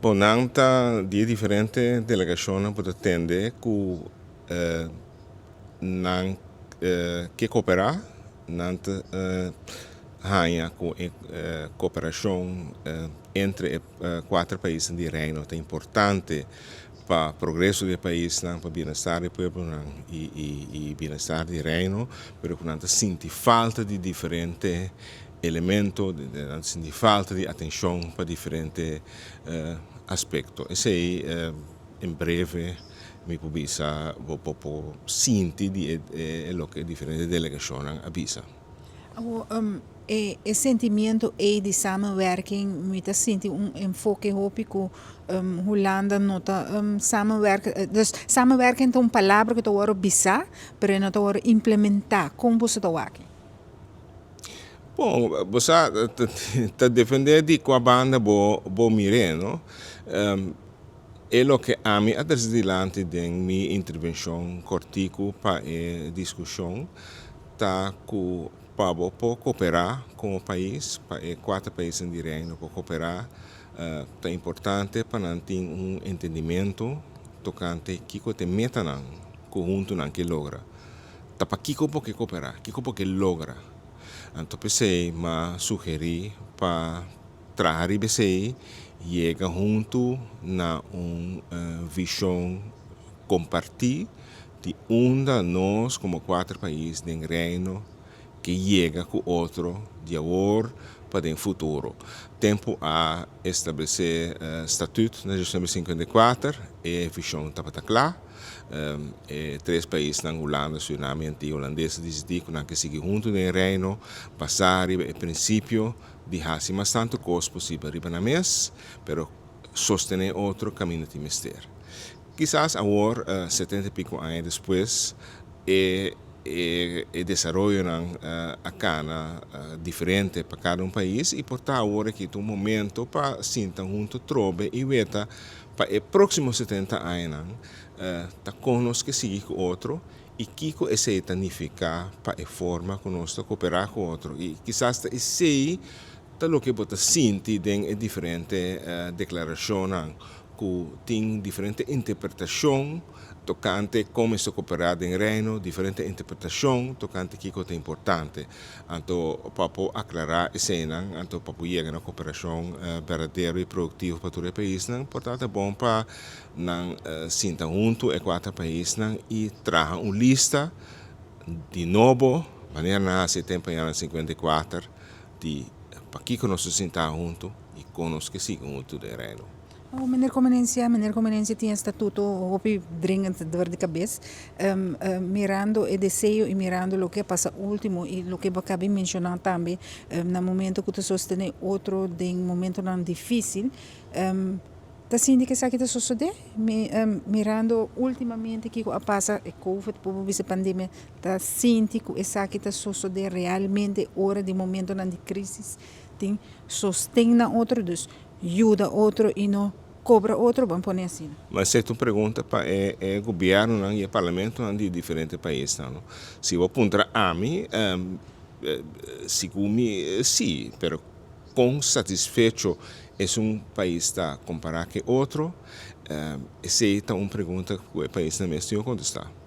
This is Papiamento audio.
Bon, nan ta di diferente delegashon por tende ku nan ke koperá, nan ta haña ku koperashon entre kuater pais di Reino ta importante pa progreso di pais, pa bienestar di pueblo i bienestar di Reino, pero ku nan ta sinti falta di diferente elemento, nan ta sinti falta di atenshon pa diferente aspekto. Esei, en breve, mi por bisa, bo por sinti di loke diferente delegashon a bisa. E sentimentu ei di samenwerking, mi ta sinti un enfoke hopi ku Hulanda no ta samenwerken, dus samenwerking ta un palabra ku ta wòrdu bisá, pero no ta wòrdu implementá. Kon bo ta wak? Bon, bo ta dependé di kua banda bo mira, no? E loke ami a trese dilanti den mi intervenshon kòrtiku pa e diskushon ta ku pa bo por koperá komo pais, pa e kuater pais di Reino por koperá, ta importante pa nan tin un entendimentu tokante kiko ta e metanan ku huntu nan ke logra. Ta pa kiko bo ke koperá, kiko bo ke logra. Anto p'esei m'a sugerí pa traha riba esei, yega huntu na un vishon kompartí di unda nos komo kuater pais den Reino ke yega ku otro di awor pa den futuro. Tempu a establesé statuut na 1954, e vishon tabata kla. E tres paisnan, Hulanda, Suriname i Antia Hulandes, a disidí ku nan ke sigui huntu den Reino, basá riba e prinsipio di hasi mas tantu kos posibel riba nan mes, pero sostené otro kaminda tin mester. Kisas awor, 70 i piko aña despues, e desaroyonan a kana diferente pa kada un pais i por ta awor aki ta un momento pa sinta huntu trobe i weta pa e próksimo 70 añanan ta kon nos ke sigui ku otro i kiko esei ta nifiká pa e forma ku nos ta koperá ku otro. I kisas ta esei ta loke bo ta sinti den e diferente deklarashonnan, ku tin diferente interpretashon tokante kon mester koperá den Reino, diferente interpretashon tokante kiko ta importante. Anto pa por aklará eseinan, anto pa por yega na koperashon berdadero i produktivo pa tur e paisnan, por ta ta bon pa nan sinta huntu e kuater paisnan i traha un lista di nobo, manera nan a hasi e tempu añanan 54, di pakiko nos ta sinta huntu i kon nos ke sigui huntu den Reino. Oh, meneer Comenencia tin statuto hopi dringend door di kabes. Mirando e deseo i mirando loke a pasa último i loke bo a kaba di menshoná tambe, na momento ku ta sostené otro den momentonan difísil, ta sinti ku esaki ta sosodé? Mirando últimamente kiko a pasa, e COVID, por bisa pandemia, ta sinti ku esaki ta sosodé realmente ora di momentonan di krísis, tin sosten na otro, dus yuda otro i no kobra otro, ban pone asina. Mas esei ta un pregunta pa e gobièrnunan i e parlamentonan di diferente paisnan, no? Si bo puntra ami, segun mi, sí, pero kon satisfecho un pais ta kompará ku otro, esei ta un pregunta ku e paisnan mes tin ku kontestá.